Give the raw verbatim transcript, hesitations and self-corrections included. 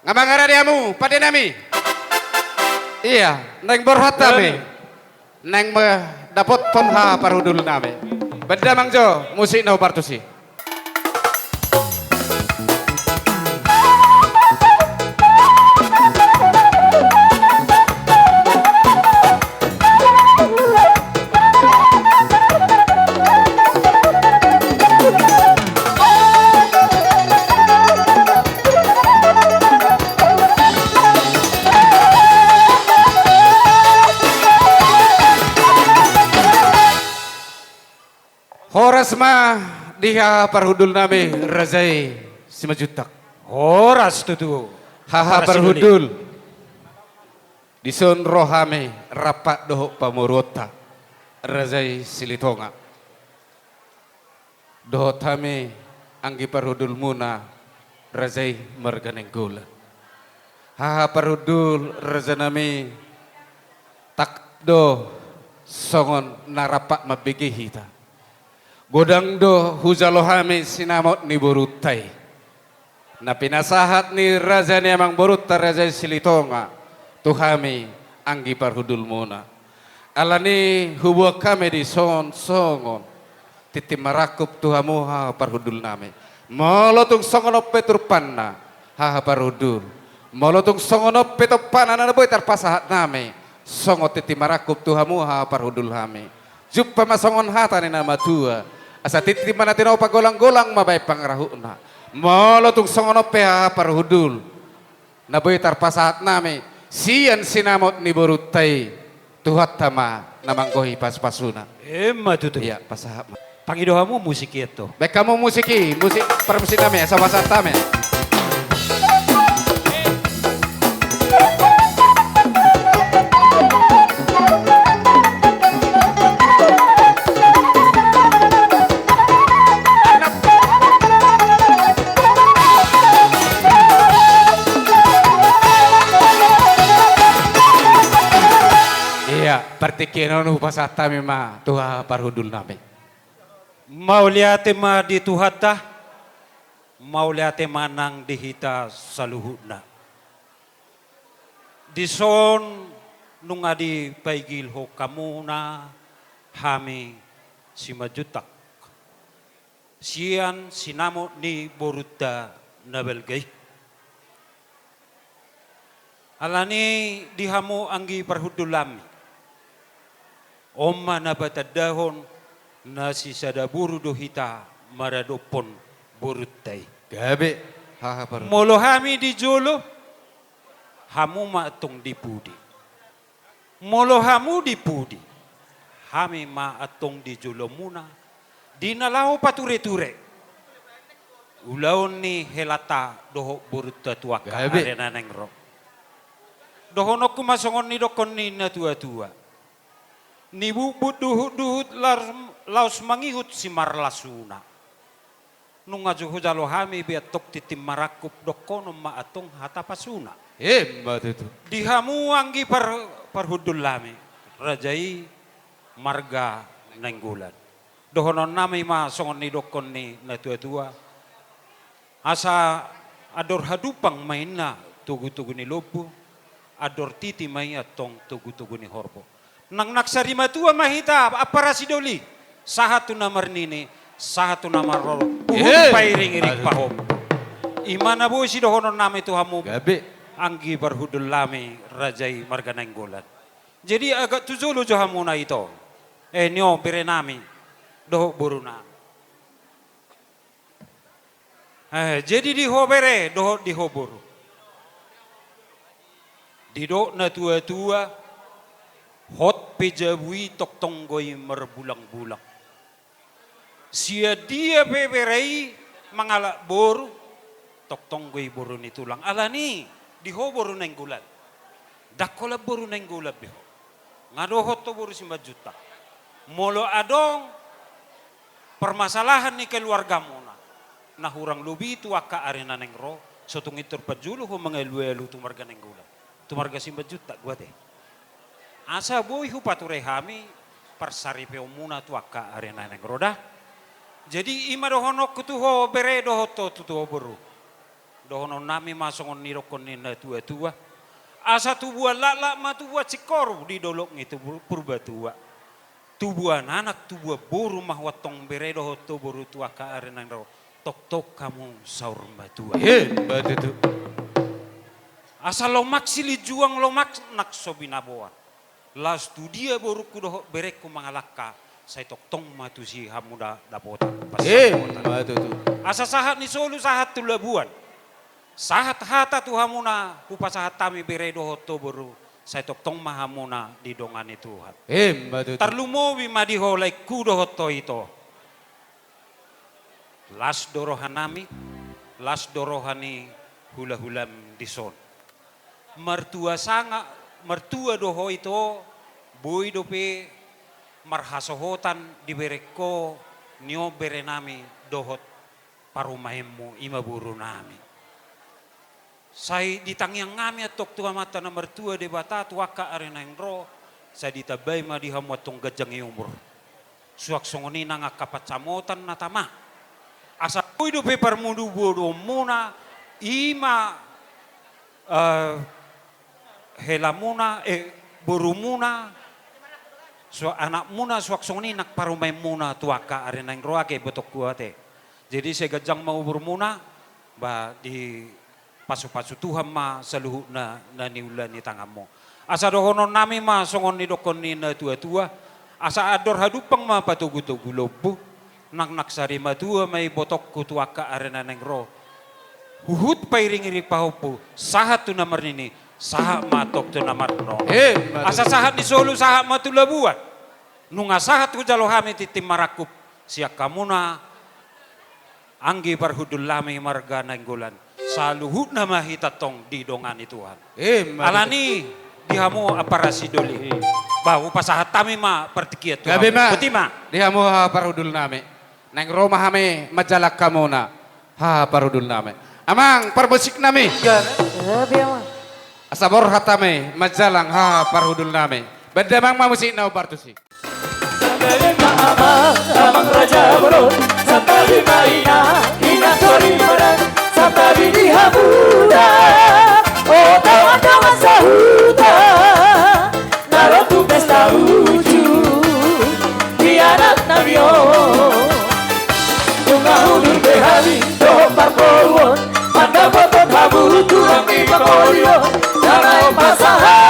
Nga mangarade hamu, pande nami. Ia, naeng borhat hami. Naeng mandapothon haha parhundul nami. Baen damang jo, musik na hombar tusi. Horas ma di haha parhundul nami, raja i Simanjuntak. Horas tutu. Haha parhundul. Dison ro hami rap dohot pamoruonta, raja i Silitonga. Dohot hami anggi parhundulmuna, raja i marga Nainggolan. Haha parhundul, raja nami, tak do songon na rap mambege hita. Godang do hujalo hami sinamot ni borunta i, na pinasahat ni raja ni amangborunta, raja i Silitonga, tu hami anggi parhundulmuna. Alani huboan hami dison songon tintin marangkup tu hamu, haha parhundul nami. Molo tung songon on pe turpanna, haha parhundul, molo tung songon on pe tompana na boi tarpasahat nami songon tintin marangkup tu hamu, haha parhundul nami, jumpa ma songon hata ni na matua: Asa tintin ma na tinopa, golang-golang ma baen pangarahutna. Molo tung songon on pe, haha parhundul, na boi tarpasahat nami sian sinamot ni borunta i, Tuhanta ma na manggohi pasu-pasuna. Emma tutu. Ia, pasahat ma. Pangido hamu musik i, Anto. Baen hamu musik i, musik parmusik nami, asa pasahat hami. Ia, partingkian on hupasahat hami ma tu haha parhundul nami. Mauliate ma di Tuhanta, mauliate ma nang di hita saluhutna. Dison nunga dipaigilhon hamuna hami Simanjuntak sian sinamot ni borunta na balga i. Alani di hamu anggi parhundul nami, on ma na patandahon na sisada boru do hita maradophon borunta i. Gabe, haha parhundul. Molo hami di jolo, hamu ma antong di pudi. Molo hamu di pudi, hami ma antong di jolomuna, di na laho pature-ture ulaon ni helanta dohot borunta tu angka ari na naeng ro. Dohononku ma songon nidokkon ni natua-tua: Nibutbut duhut-duhut lar-, laos mangihut simarlasuna. Nunga jo hujalo hami be antong tintin marangkup, dokkonon ma antong hata pasuna. Emma tutu. Di hamu anggi par-, parhundul nami, raja i marga Nainggolan. Dohonon nami ma songon nidokkon ni natua-tua: Asa andor hadumpang ma inna togu-togu ni lombu, andor titi ma i antong togu-togu ni horbo. Nang, nang sarimatua ma hita ampara sidoli, sahat tu na marnini, sahat tu na marnono, uhum pairing-iring pahompu. I ma na boi sidohonon nami tu hamu, gabe, anggi parhundul nami, raja i marga Nainggolan. Jadi agak tu jolo jo hamuna, ito. Eh, ni ho bere nami dohot boru nami. Eh, jadi di ho bere dohot di ho boru. Didok natua-tua: Hot pe jabu i, tongtong do i marbulang-bulang. Sian dia pe bere i mangalap boru, tongtong do i boru ni tulang. Alani di ho boru Nainggolan, ndang holan boru Nainggolan be ho. Nga dohot ho boru Simanjuntak. Molo adong permasalahan ni keluargamuna na hurang lobi tu angka ari na naeng ro, so tung pintor parjolo ho mangalu-alu tu marga Nainggolan, tu marga Simanjuntak do ate. Asa boi hupature hami parsaripeonmuna tu angka ari na naeng ro da. Jadi i ma dohononku tu ho bere dohot ho tu, tu ho boru. Dohononnami ma songon nidokkon ni na tuatua. Asa tubuan laklak ma tubuan singkoru di dolok ni Purbatua. Tubuan anak tubuan boru ma huantong bere dohot ho boru tu angka ari na naeng ro. Tongtong hamu saur matua. Emma tutu. Asa lomak silinjuang lomak nang so binaboan. Laos tu dia borungku dohot berengku mangalangka, sai tongtong ma tusi hamu da dapotan. Emma tutu. Asa sahat ni solu sahat tu labuan. Sahat hata tu hamuna hupasahat hami bere dohot ho boru, sai tongtong ma hamuna didongani Tuhan. Emma tutu. Tarlumobi ma di ho laengku dohot ho ito. Las do rohanami, las do roha ni hulahulam dison. Martua sanga, martua do ho ito, boi dope marhasohotan di berengko, nion berenami dohot parumaenmu i ma borunami. Sai di tangiangnami antong tu Amanta na martua Debata tu angka ari na naeng ro, sai ditambai ma di hamu antong ganjang ni umur. Suang songon i nang angka pansamotan na tama. Asa boi dope parmudubodoonmuna, i ma, eh, helamuna, eh, borumuna, su-, anakmuna, suang songon i nang parumaenmuna tu angka ari na naeng ro ate ibotongku ate. Jadi sai ganjang ma umurmuna, ba dipasupasu Tuhan ma saluhutna na niula ni tanganmu. Asa dohononnami ma songon nidokkon ni na tuatua, asa andor hadumpang ma patogutogu lombu, nang nang sari matua ma ibotongku tu angka ari na naeng ro. Huhut pairingiring pahompu, sahat tu na marnini, sahat ma antong tu na marnono. Emma tutu. Asa sahat ni solu sahat ma tu labuan. Nunga sahat hujalo hami tintin marangkup sian hamuna anggi parhundulnami marga Nainggolan. Saluhutna ma hita antong didongani Tuhan. Emma tutu. Alani di hamu ampara sidoli. Ba hupasahat hami ma partingkian tu hamu. Gabe ma. Boti ma. Di hamu haha parhundulnami. Naeng ro ma hami manjalang hamuna haha parhundulnami. Amang parmusiknami. Gabe, Amang. Asa borhat hami manjalang haha parhundulnami. Baen damang ma musikna, umbar tusi. Santabi ma amang, amang raja bolon. Santabi ma inang, inang soripada. Santabi di hamuna, o daondaon sahuta, na ro tu pesta uju ni anaknami on. Nunga hundul be hami dohot parboruon, mandapothon hamu tu anggi pangolion, na naeng pasahat